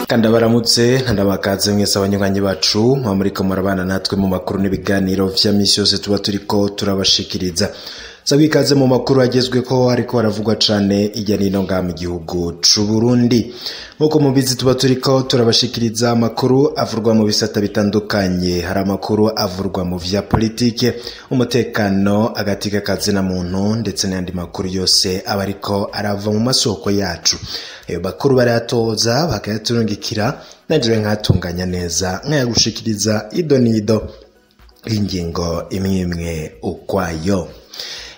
Kanda baramutse ndabakaze mwese abanywanyi bacu muriko murabana natwe mu makuru n'ibiganiro vya misi yose tuba turiko turabashikiriza. Sabikaze mu makuru agezweko ariko haravugwa cane irya nino nga mu gihugu c'u Burundi. Nkuko mubizi tuba turiko turabashikiriza amakuru avurwa mu bisata bitandukanye, hari amakuru avurwa mu vya politike, umutekano, agatika kazina muntu ndetse n'andi makuru yose aba ariko arava mu masoko yacu. Ayo makuru barayatoza bakayaturungikira, nanje nkatunganya neza nkayagushikiriza ido nido ingingo imwe imwe ukwayo.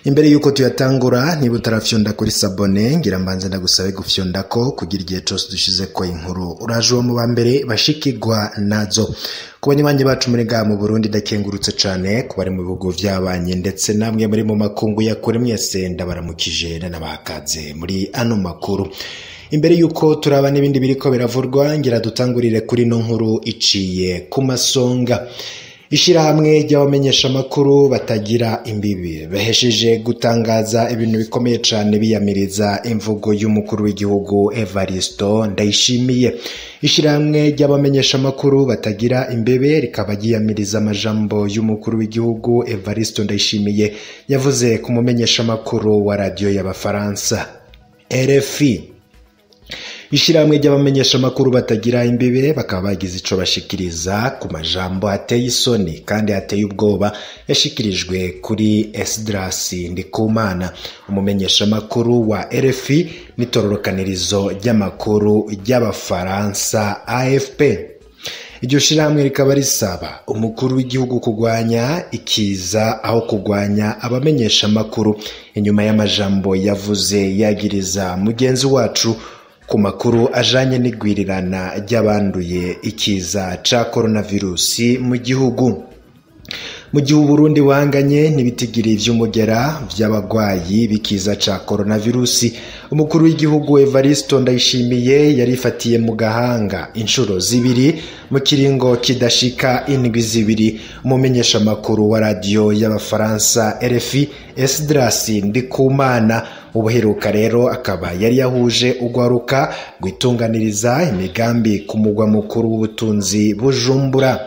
Imbere yuko tuyatangura niba utarafyonda kuri sabone ngira mbanze ndagusabe gufyondako kugira igihe cose dushize ko inkuru uraje uwo mu ba mbere bashikirwa nazo. Ku banywanyi bacu muri ngaha mu Burundi ndakengurutse cane, ku bari mu bihugu vy'abanye ndetse namwe muri mu makungu ya kure mwese ndabaramukije nanabakaze muri ano makuru. Imbere yuko turaba n'ibindi biriko biravurwa ngira dutangurire kuri no nkuru iciye ku masonga. Ishirahamwe ry'abamenyesha makuru batagira imbibi bahesheje gutangaza ibintu bikomeye cane biyamiriza imvugo y'umukuru w'igihugu Evaristo Ndayishimiye. Ishirahamwe ry'abamenyesha makuru batagira imbibi rikaba ryiyamiriza amajambo y'umukuru w'igihugu Evaristo Ndayishimiye yavuze ku mumenyesha makuru wa radio y'Abafaransa RFI. Ishirahamwe ry'abamenyesha makuru batagira imbibe bakaba bagize ico bashikiriza ku majambo ateye isoni kandi ateye ubwoba yashikirijwe kuri Esdras Ndikumana, umumenyesha makuru wa RFI n'itororokanirizo ry'amakuru ry'Abafaransa AFP. Iryo shirahamwe rikaba risaba umukuru w'igihugu kugwanya ikiza aho kugwanya abamenyesha makuru, inyuma y'amajambo yavuze yagiriza mugenzi wacu ku makuru ajanye n'igwirirana ry'abanduye ikiza ca coronavirusi mu gihugu. Mu gihe Uburundi wanganye n'ibitigiri vy'umugera vy'abagwayi bikiza ca coronavirusi, umukuru w'igihugu Evaristo Ndayishimiye yarifatiye mu gahanga inshuro zibiri mu kiringo kidashika indwi zibiri umumenyesha makuru wa radio y'Abafaransa RFI Esdras Ndikumana. Ubuheruka rero akaba yari yahuje ugwaruka gwitunganiriza imigambi ku mugwa mukuru w'ubutunzi Bujumbura.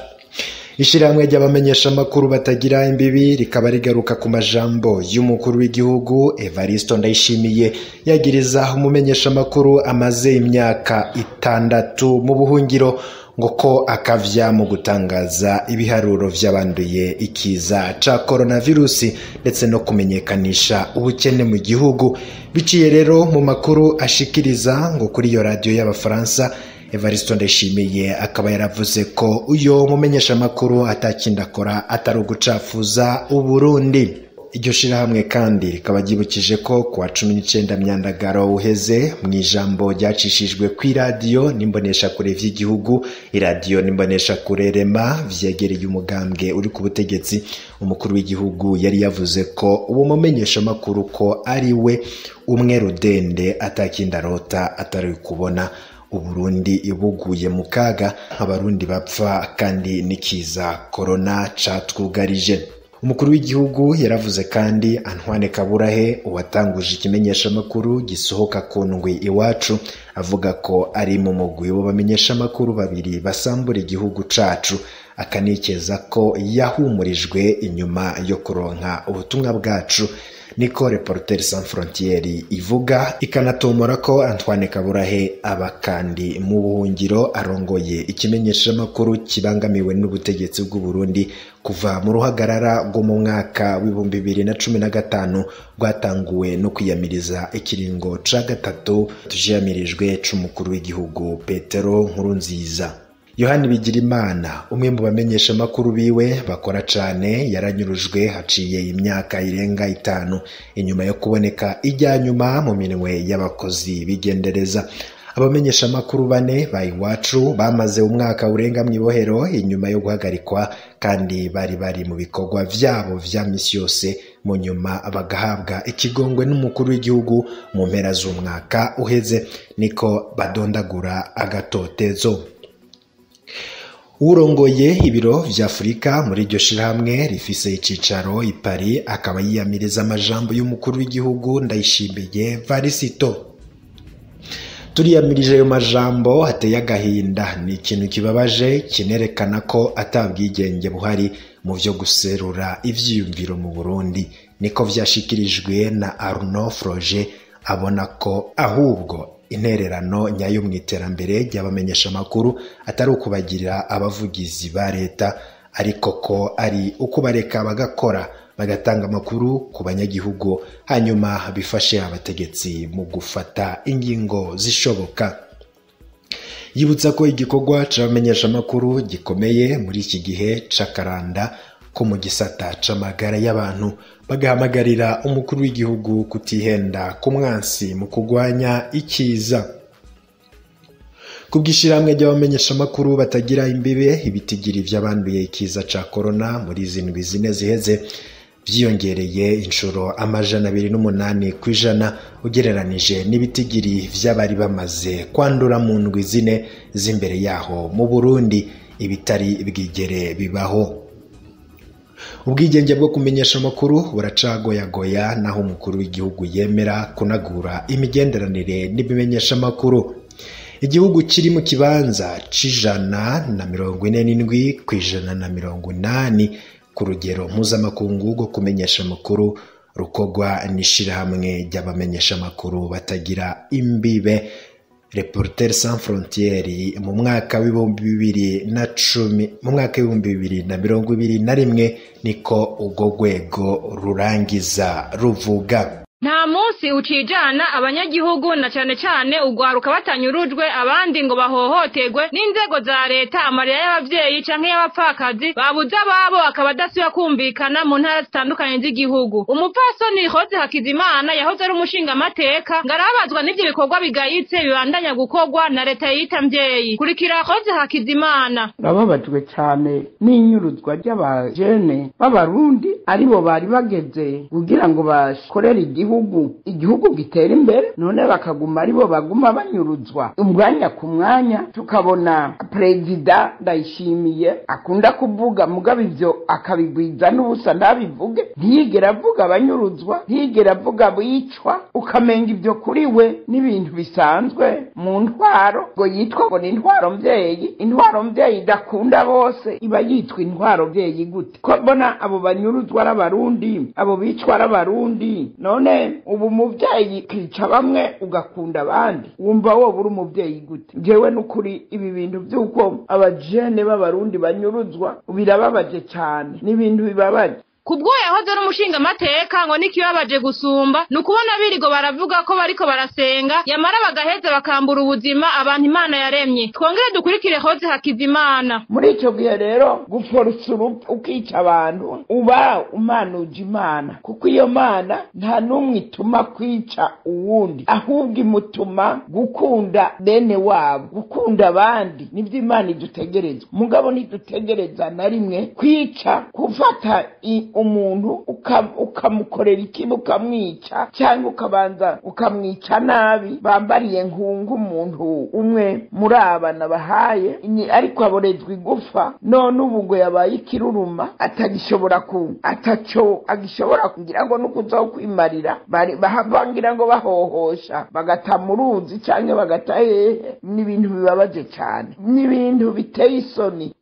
Ishirahamwe ry'abamenyesha makuru batagira imbibi rikaba rigaruka ku majambo y'umukuru w'igihugu Evaristo Ndayishimiye yagiriza umumenyesha makuru amaze imyaka 6 mu buhungiro ngo ko akavya mu gutangaza ibiharuro vy'abanduye ikiza ca coronavirusi ndetse no kumenyekanisha ubukene mu gihugu. Biciye rero mu makuru ashikiriza ngo kuri iyo radio y'Abafaransa, Evaristo Ndayishimiye akaba yaravuze ko uyo mumenyesha makuru atakindi akora atari ugucafuza Uburundi. Iryo shirahamwe kandi rikaba ryibukije ko kuwa 19 Myandagaro uheze mu ijambo ryacishijwe ku iradiyo n'imboneshakure vy'igihugu, iradiyo n'imboneshakure Rema vyegereye umugambwe uri ku butegetsi, umukuru w'igihugu yari yavuze ko uwo mumenyesha makuru ko ari we umwe rudende atakindi arota atari kubona Uburundi ibuguye mu kaga, abarundi bapfa kandi n'ikiza corona catwugarije. Umukuru w'igihugu yaravuze kandi Antoine Kaburahe uwatanguje ikimenyesha makuru gisohoka ku ndwi iwacu avuga ko ari mu mugwi w'abamenyesha makuru babiri basambura igihugu cacu, akanikeza ko yahumurijwe inyuma yo kuronka ubutumwa bwacu. Niko Reporters Sans Frontières ivuga, ikanatomora ko Antoine Kaburahe aba kandi mu buhungiro arongoye ikimenyesha makuru kibangamiwe n'ubutegetsi bw'u Burundi kuva mu ruhagarara rwo mu mwaka w'ibihumbi 2015 rwatanguwe no kwiyamiriza ikiringo ca gatatu tujiyamirijwe c'umukuru w'igihugu Petero Nkurunziza. Yohani Bigirimana, umwe mu bamenyesha makuru biwe bakora cane, yaranyurujwe haciye imyaka irenga 5 inyuma yo kuboneka ijya nyuma mu minwe y'abakozi bigendereza. Abamenyesha makuru bane ba Iwacu bamaze umwaka urenga mw'ibohero inyuma yo guhagarikwa, kandi bari mu bikorwa vyabo vya misi yose, mu nyuma bagahabwa ikigongwe n'umukuru w'igihugu mu mpera z'umwaka uheze, niko badondagura agatotezo. Urongoye ibiro vya Afrika muri iryo shirahamwe rifise icicaro i Paris akaba yiyamiriza amajambo y'umukuru w'igihugu Ndayishimiye Varisito. Turiyamirije ayo majambo hateye agahinda, ni ikintu kibabaje kinerekana ko atabwigenge buhari mu vyo guserura ivyiyumviro mu Burundi, niko vyashikirijwe na Arnaud Froger, abona ko ahubwo intererano nyayo mu iterambere ry'abamenyesha amakuru atari ukubagirira abavugizi ba leta, ariko ko ari ukubareka bagakora bagatanga amakuru ku banyagihugu, hanyuma bifashe abategetsi mu gufata ingingo zishoboka. Yibutsa ko igikorwa c'abamenyesha amakuru gikomeye muri iki gihe c'akaranda ko mu gisata c'amagara y'abantu, bagahamagarira umukuru w'igihugu kutihenda ku mwansi mu kugwanya ikiza. Kubw'ishirahamwe ry'abamenyesha amakuru batagira imbibe, ibitigiri vy'abanduye ikiza ca corona muri izi ndwi zine ziheze vyiyongereye inshuro 208% ugereranije n'ibitigiri vy'abari bamaze kwandura mu ndwi zine z'imbere yaho mu Burundi, ibitari bwigere bibaho. Ubwigenge bwo kumenyesha amakuru buracagoyagoya, naho umukuru w'igihugu yemera kunagura imigenderanire n'ibimenyesha amakuru. Igihugu kiri mu kibanza c'147 ku 180 ku rugero mpuzamakungu rwo kumenyesha amakuru rukogwa n'ishirahamwe ry'abamenyesha amakuru batagira imbibe Reporters Sans Frontières mu mwaka w'2010, mu mwaka w'2021, niko urwo rwego rurangiza ruvuga. Nta munsi ucijana abanyagihugu na cane cane ugwaruka batanyurujwe, abandi ngo bahohoterwe n'inzego za leta, amarira y'abavyeyi canke y'abapfakazi babuze ababo akaba adasiba kumvikana mu ntara zitandukanye z'igihugu. Umupfasoni Rose Hakizimana yahoze ari umushingamateka ngo arabazwa n'ivyo bikorwa bigayitse bibandanya gukorwa na leta yita mvyeyi. Kurikira Rose Hakizimana. Urababajwe cane n'inyuruzwa ry'abajene b'abarundi aribo bari bageze kugira ngo bakorere igihugu gitera imbere, none bakaguma aribo baguma banyuruzwa umwanya ku mwanya. Tukabona Perezida Ndayishimiye akunda kuvuga, mugabo ivyo akabigwiza n'ubusa ntabivuge, ntiyigera avuga abanyuruzwa, ntiyigera avuga bicwa, ukamenga ivyo kuri we n'ibintu bisanzwe mu ntwaro ngo yitwa ngo ni intwaro mvyeyi. Intwaro mvyeyi idakunda bose iba yitwa intwaro mvyeyi gute? Ko mbona abo banyuruzwa ari abarundi, abo bicwa ari abarundi, none ubu umuvyeyi kica bamwe ugakunda abandi, wumva wowe uri umuvyeyi gute? Jewe n'ukuri ibi bintu vy'uko abajene b'abarundi banyuruzwa birababaje cane, n'ibintu bibabaje. Kubwo yahoze ari umushingamateka ngo n'ikibabaje gusumba ni ukubona birigo baravuga ko bariko barasenga, yamara bagaheza bakambura ubuzima abantu Imana yaremye. Twongere dukurikire Rose Hakizimana. Muri ico gihe rero guforsa urupfu ukica abantu uba umanuje Imana, kuko iyo Mana nta n'umwe ituma kwica uwundi, ahubwo imutuma gukunda bene wabo, gukunda abandi. Nivyo Imana idutegereza. Mugabo ntidutegereza na rimwe kwica, gufata umuntu ukamukorera ikibi ukamwica, cyangwa ukabanza ukamwica nabi. Bambariye nkungu umuntu umwe muri abana bahaye ariko aborezwa igufa, none ubu ngo yabaye ikiruruma, atagishobora ku ataco agishobora kugira ngo nukuzaho kwimarira, bahangira ngo bahohosha bagata mu ruzi cyangwa bagata hehe. N'ibintu bibabaje cyane, n'ibintu biteye isoni.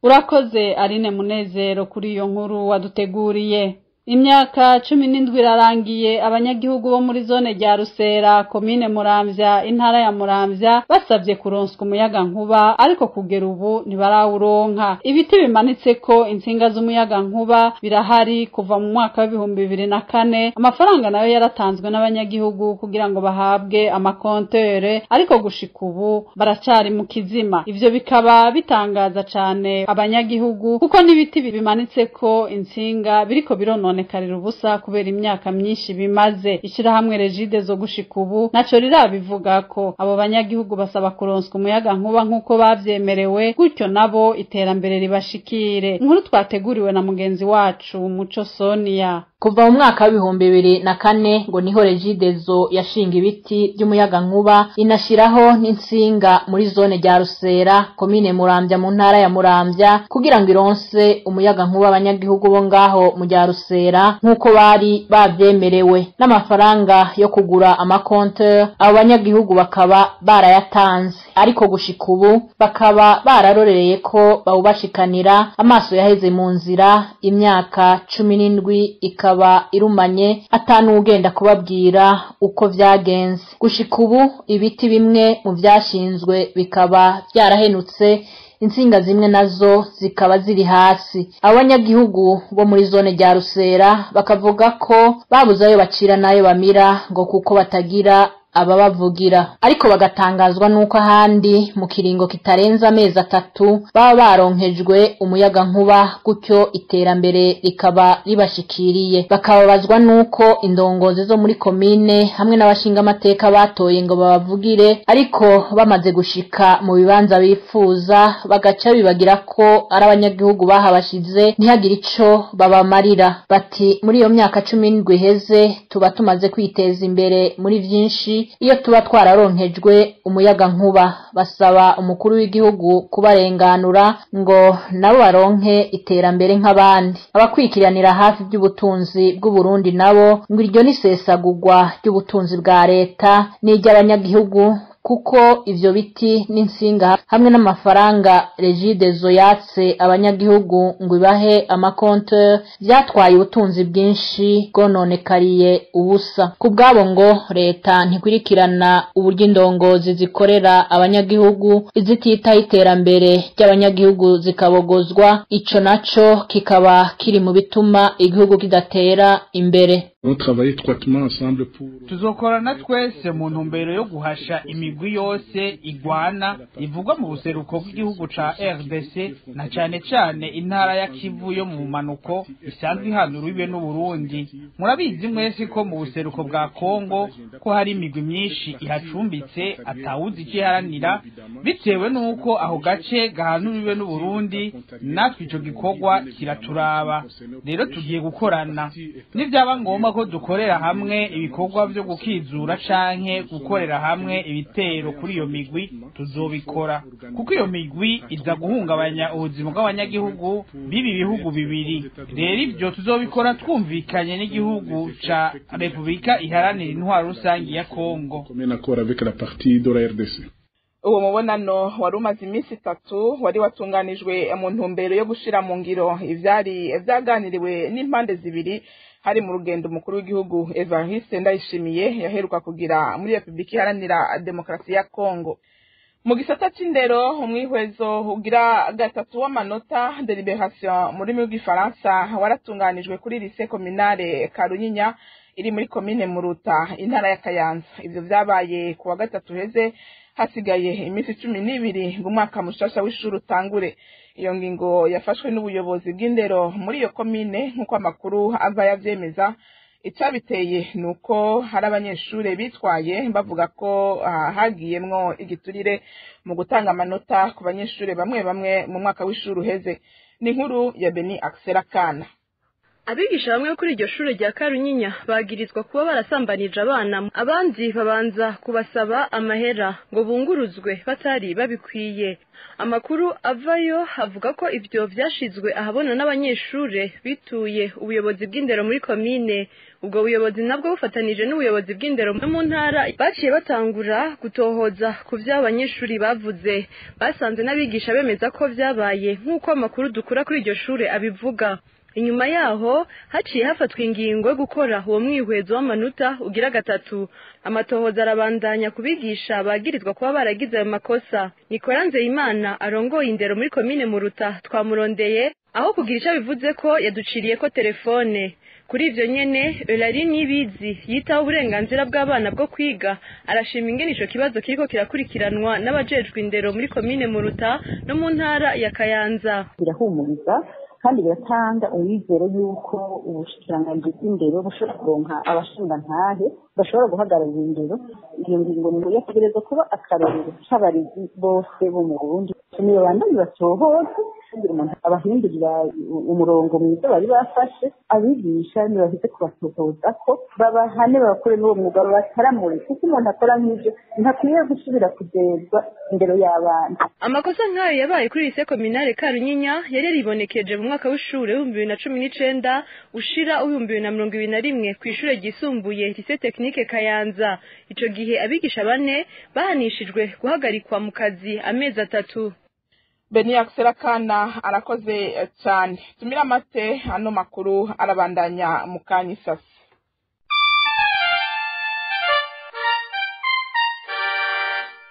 Urakoze Aline Munezero kuri iyo nkuru waduteguriye. Imyaka 17 irarangiye abanyagihugu bo muri zone rya Rusera, komine Muramvya, intara ya Muramvya basabye kuronswa umuyaga nkuba, ariko kugera ubu ntibarawuronka. Ibiti bimanitse ko insinga z'umuyaga nkuba birahari kuva mu mwaka wa 2004. Amafaranga nayo yaratanzwe n'abanyagihugu kugira ngo bahabwe amakontere, ariko gushika ubu baracari mu kizima. Ivyo bikaba bitangaza cane abanyagihugu, kuko n'ibiti bimanitse ko insinga biriko bironone karira ubusa kubera imyaka myinshi bimaze. Ishirahamwe Regide zo gushika ubu naco rirabivuga ko abo banyagihugu basaba kuronswa umuyaga nkuba nkuko bavyemerewe, gutyo nabo iterambere ribashikire. Inkuru twateguriwe na mugenzi wacu Muco Sonia. Kuva mu mwaka wa 2004 ngo niho Regideso yashinga ibiti by'umuyagankuba, inashiraho n'insinga muri zone rya Rusera, komine Muramvya, mu ntara ya Muramvya, kugira ngo ironse umuyagankuba abanyagihugu bo ngaho mu rya Rusera nk'uko bari bavyemerewe, n'amafaranga yo kugura amakonte abo banyagihugu bakaba barayatanze, ariko gushika ubu bakaba bararorereye ko bawubashikanira, amaso yaheze mu nzira. Imyaka 17 ikaba irumanye atanuwugenda kubabwira uko vyagenze. Gushika ubu ibiti bimwe mu vyashinzwe bikaba vyarahenutse, insinga zimwe nazo zikaba ziri hasi. Abanyagihugu bo muri zone rya Rusera bakavuga ko babuze ayo bacira n'ayo bamira, ngo kuko batagira ababavugira, ariko bagatangazwa n'uko ahandi mu kiringo kitarenze amezi 3 baba baronkejwe umuyaga nkuba, gutyo iterambere rikaba ribashikiriye. Bakababazwa n'uko indongozi zo muri komine hamwe n'abashinga amateka batoye ngo babavugire, ariko bamaze gushika mu bibanza bifuza bagaca bibagira ko ari abanyagihugu bahabashize, ntihagire ico babamarira. Bati muri iyo myaka 17 iheze tuba tumaze kwiteza imbere muri vyinshi iyo tuba twararonkejwe umuyaga nkuba. Basaba umukuru w'igihugu kubarenganura ngo nabo baronke iterambere nk'abandi. Abakwikiranira hafi by'ubutunzi bw'u Burundi nabo ngo iryo ni sesagurwa ry'ubutunzi bwa leta n'iry'abanyagihugu, kuko ivyo biti n'insinga hamwe n'amafaranga Regideso yatse abanyagihugu ngo ibahe amakonte vyatwaye ubutunzi bwinshi bwononekariye ubusa. Ku bwabo ngo leta ntikurikirana uburyo indongozi zikorera abanyagihugu, izititaho iterambere ry'abanyagihugu zikabogozwa, ico naco kikaba kiri mu bituma igihugu kidatera imbere. Tuzokorana twese mu ntumbero yo guhasha imigwi yose igwana ivugwa mu buseruko bw'igihugu ca RDC, na cane cane intara ya Kivu yo mu manuko isanzwe ihana urubibe n'Uburundi. Murabizi mwese ko mu buseruko bwa Kongo ko hari imigwi myinshi ihacumbitse atawuzi icyo iharanira, bitewe n'uko aho gace gahana urubibe n'Uburundi. Natwe ico gikorwa kiraturaba, rero tugiye gukorana. Nivyaba ngombwa ko dukorera hamwe ibikorwa vyo gukizura canke gukorera hamwe ibitero kuri iyo migwi, tuzobikora, kuko iyo migwi iza guhungabanya ubuzima bw'abanyagihugu b'ibi bihugu bibiri. Rero ivyo tuzobikora twumvikanye n'igihugu ca Repubulika Iharanira Intwaro Rusangi ya Kongo. Uwo mubonano wari umaze iminsi 3 wari watunganijwe mu ntumbero yo gushira mu ngiro ivyari vyaganiriwe n'impande zibiri, hari mu rugendo umukuru w'igihugu Evariste Ndayishimiye yaheruka kugira muri Republika Iharanira Demokarasi ya Kongo. Mu gisata c'indero, umwihwezo ugira gatatu w'amanota, délibération mu rurimi rw'igifaransa, waratunganijwe kuri lycée communale Karunyinya iri muri komine Muruta, intara ya Kayanza. Ivyo vyabaye ku wa gatatu heze, hasigaye iminsi 12 ngo umwaka mushasha w'ishuri utangure. Iyo ngingo yafashwe n'ubuyobozi bw'indero muri iyo komine, nk'uko amakuru ava yavyemeza. Icabiteye ni uko hari abanyeshure bitwaye bavuga ko hagiyemwo igiturire mu gutanga amanota ku banyeshure bamwe bamwe mu mwaka w'ishuri uheze. Ni inkuru ya Beni Axel Kana. Abigisha bamwe kuri iryo shure rya Karunyinya bagirizwa kuba barasambanije abana, abandi babanza kubasaba amahera ngo bunguruzwe batari babikwiye. Amakuru avayo avuga ko ivyo vyashizwe ahabona n'abanyeshure bituye ubuyobozi bw'indero muri komine. Ubwo buyobozi nabwo bufatanije n'ubuyobozi bw'indero mu ntara baciye batangura gutohoza ku vyo abanyeshuri bavuze. Basanze n'abigisha bemeza ko vyabaye, nk'uko amakuru dukura kuri iryo shure abivuga. Inyuma yaho haciye hafatwa ingingo yo gukora uwo mwihwezo w'amanota ugira gatatu. Amatohoza arabandanya kubigisha bagirizwa kuba baragize ayo makosa. Nicolas Nzeyimana arongoye indero muri komine Muruta twamurondeye, aho kugira ico bivuze ko yaduciriye ko telefone. Kuri ivyo nyene, Eulalie Nibizi yitaho uburenganzira bw'abana bwo kwiga arashima ingene ico kibazo kiriko kirakurikiranwa n'abajejwe indero muri komine Muruta no mu ntara ya Kayanza. Birahumuriza kandi biratanga umwizero y'uko ubushikiranganji bw'indero bushobora kuronka abashingantahe bashobora guhagararira indero. Iyo ngingo yategerezwa kuba akarorero c'abarezi bose bo mu Burundi. Niyo bandanye batohoze, ntihagire umuntu abahindurira umurongo mwiza bari bafashe. Abigisha ntibaheze kubatotoza ko babahane, babakure n'uwo mwuga, babataramure, kuko umuntu akora nk'ivyo ntakwiye gusubira kugezwa indero y'abana. Amakosa nk'ayo yabaye kuri lycée communale Karunyinya yari yaribonekeje mu mwaka w'ishure 2019 ushira 2021 kw'ishure ryisumbuye lycée technique Kayanza. Ico gihe abigisha bane bahanishijwe guhagarikwa mu kazi amezi 3. Beni Akserakana arakoze cyane. Tumira amate, ano makuru arabandanya mu kanyisasi.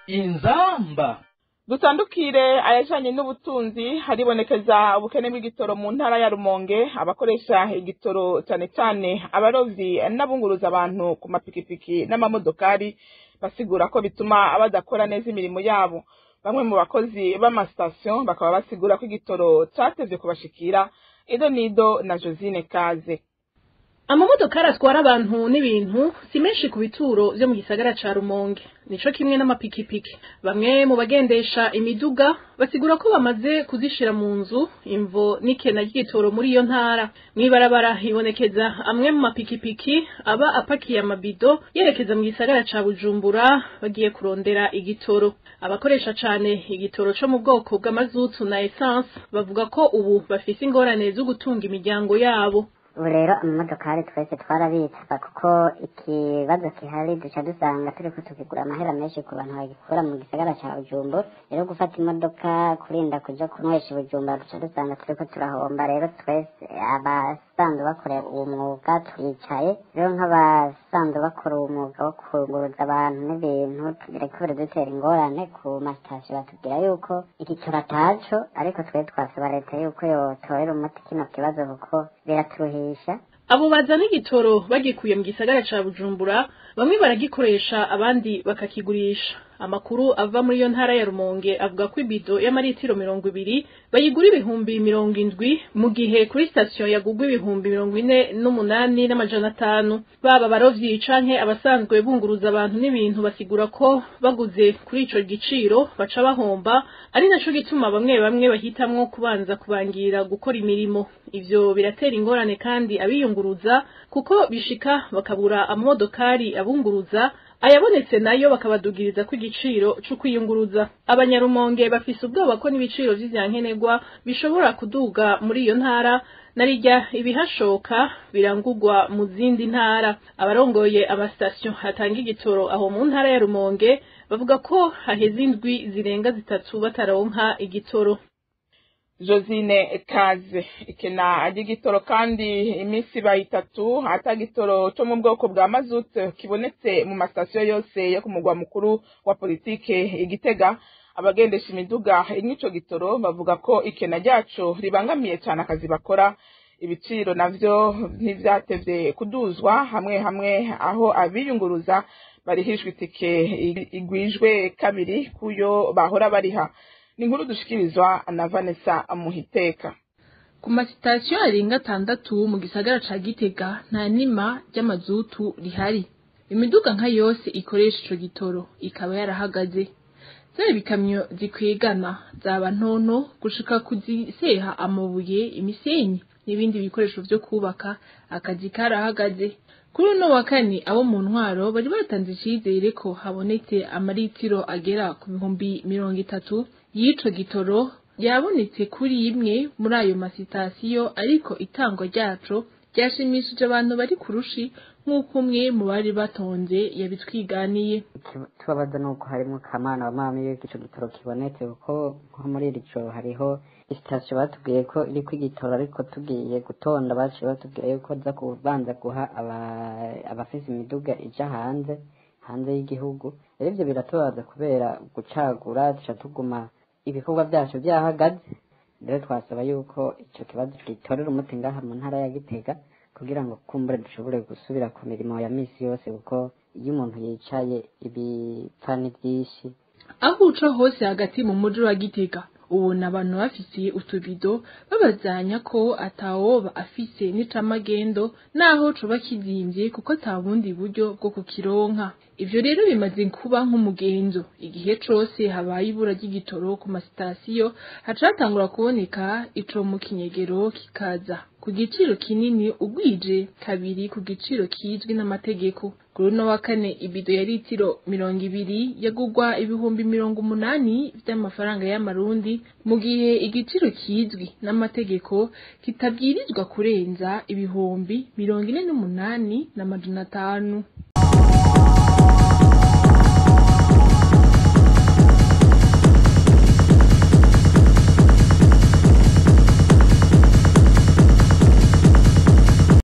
Inzamba. Dutandukire ayajanye n'ubutunzi. Haribonekeza ubukene bw'igitoro mu ntara ya Rumonge. Abakoresha igitoro, cyane cyane abarovyi n'abunguruza abantu ku mapikipiki n'amamodokari, basigura ko bituma badakora neza imirimo yabo. Bamwe mu bakozi b'amasitasiyo bakaba basigura ko igitoro catevye kubashikira. Ido Nido na Josine Kaze. Amamodokari atwara abantu n'ibintu si menshi ku bituro vyo mu gisagara ca Rumonge, nico kimwe n'amapikipiki. Bamwe mu bagendesha imiduga basigura ko bamaze kuzishira mu nzu, imvo n'ikena ry'igitoro muri iyo ntara. Mw'ibarabara hibonekeza amwe mu mapikipiki aba apakiye amabido yerekeza mu gisagara ca Bujumbura bagiye kurondera igitoro. Abakoresha cane igitoro co mu bwoko bw'amazutu na essence bavuga ko ubu bafise ingorane zo gutunga imiryango yabo. Ubu rero amamodokari twese twarabitsa, kuko ikibazo gihari duca dusanga turiko tukigura amahera menshi ku bantu bagikura mu gisagara ca Bujumbura. Rero gufata imodoka kurinda kuja kunywesha Bujumbura, duca dusanga turiko turahomba. Rero twese abasanzwe bakora uwo mwuga twicaye, rero nk'abasanzwe bakora uwo mwuga wo kunguruza abantu n'ibintu, biriko biradutera ingorane. Ku masitasiyo batubwira yuko igitoro ataco, ariko twe twasaba leta yuko yotorera umuti kino kibazo, kuko biraturuhisha. Abo bazana igitoro bagikuye mu gisagara ca Bujumbura, bamwe baragikoresha, abandi bakakigurisha. Amakuru ava muri iyo ntara ya Rumonge avuga ko ibido y'amaritiro 20 bayigura 70,000, mu gihe kuri station yagugwa 48,500. Baba barovyi canke abasanzwe bunguruza abantu n'ibintu basigura ko baguze kuri ico giciro baca bahomba, ari naco gituma bamwe bamwe bahitamwo kubanza kubangira gukora imirimo. Ivyo biratera ingorane kandi abiyunguruza, kuko bishika bakabura amamodokari abunguruza, ayabonetse nayo bakabadugiriza ko igiciro cyo kwiyunguruza. Abanyarumonge bafise ubwoba ko n'ibiciro vy'ivyankenerwa bishobora kuduga muri iyo ntara, narirya ibihashoka birangurwa mu zindi ntara. Abarongoye amasitasiyo hatanga igitoro aho mu ntara ya Rumonge bavuga ko haheze indwi zirenga 3 bataronka igitoro. Josine Kaze. Ikena ry'igitoro kandi iminsi bayitatu atagitoro cyo mu bwoko bwa mazut kibonetse mu masitasiyo yose yo ku mugwa mukuru wa politike Igitega. Abagendesha imiduga iny'ico gitoro bavuga ko ikena ryaco ribangamiye cyane akazi bakora. Ibiciro navyo ntivyatevye kuduzwa hamwe hamwe, aho abiyunguruza barihishwa itike igwijwe kabiri kuyo bahora bariha. Ni inkuru dushikirizwa na Vanessa Muhiteka. Ku masitasiyo arenga 6 mu gisagara ca Gitega nta nima ry'amazutu rihari. Imiduga nka yose ikoresha ico gitoro ikaba yarahagaze. Zaba ibikamyo zikwegana, zaba ntonto gushika kuziseha amabuye, imisenyi n'ibindi bikoresho vyo kubaka, akazi karahagaze. Kuri uno wa kane abo mu ntwaro bari batanze icizere ko habonetse amaritiro agera ku 30,000 y'ico gitoro, yabonetse kuri imwe muri ayo masitasiyo, ariko itangwa ryaco ryashimishije abantu bari kurushi, nk'uko umwe mu bari batonze yabitwiganiye. Tubabaza nuko harimo kamana wa mama iyo ico gitoro kibonetse, kuko nko muri iri joro hariho isitasiyo batubwiye ko iriko igitoro, ariko tugiye gutonda baciye batubwira yuko za kubanza guha abafise imiduga ija hanze y'igihugu. Rero ivyo biratubabaza kubera gucagura duca tuguma ibikorwa byacu byahagaze. Rero twasaba yuko ico kibazo gitorera umuti ngaha mu ntara ya Gitega, kugira ngo kumbure dushobore gusubira ku mirimo ya misi yose, kuko iyo umuntu yicaye ibipfa ni byinshi. Aho uca hose hagati mu muji wa Gitega Ubona abantu bafise utubido babazanya ko atawoba afise n'icamagendo naho coba kizimvye, kuko ata bundi buryo bwo kukironka. Ivyo rero bimaze kuba nk'umugenzo. Igihe cose habaye ibura ry'igitoro ku masitasiyo, hacatangura kuboneka ico mu kinyegero, kikaza ku giciro kinini ugwije kabiri ku giciro kizwi n'amategeko. Kuri uno wa kane, ibido ya litiro 20 yagugwa 80,000 vy'amafaranga y'amarundi, mu gihe igiciro kizwi n'amategeko kitabwirizwa kurenza 48,500.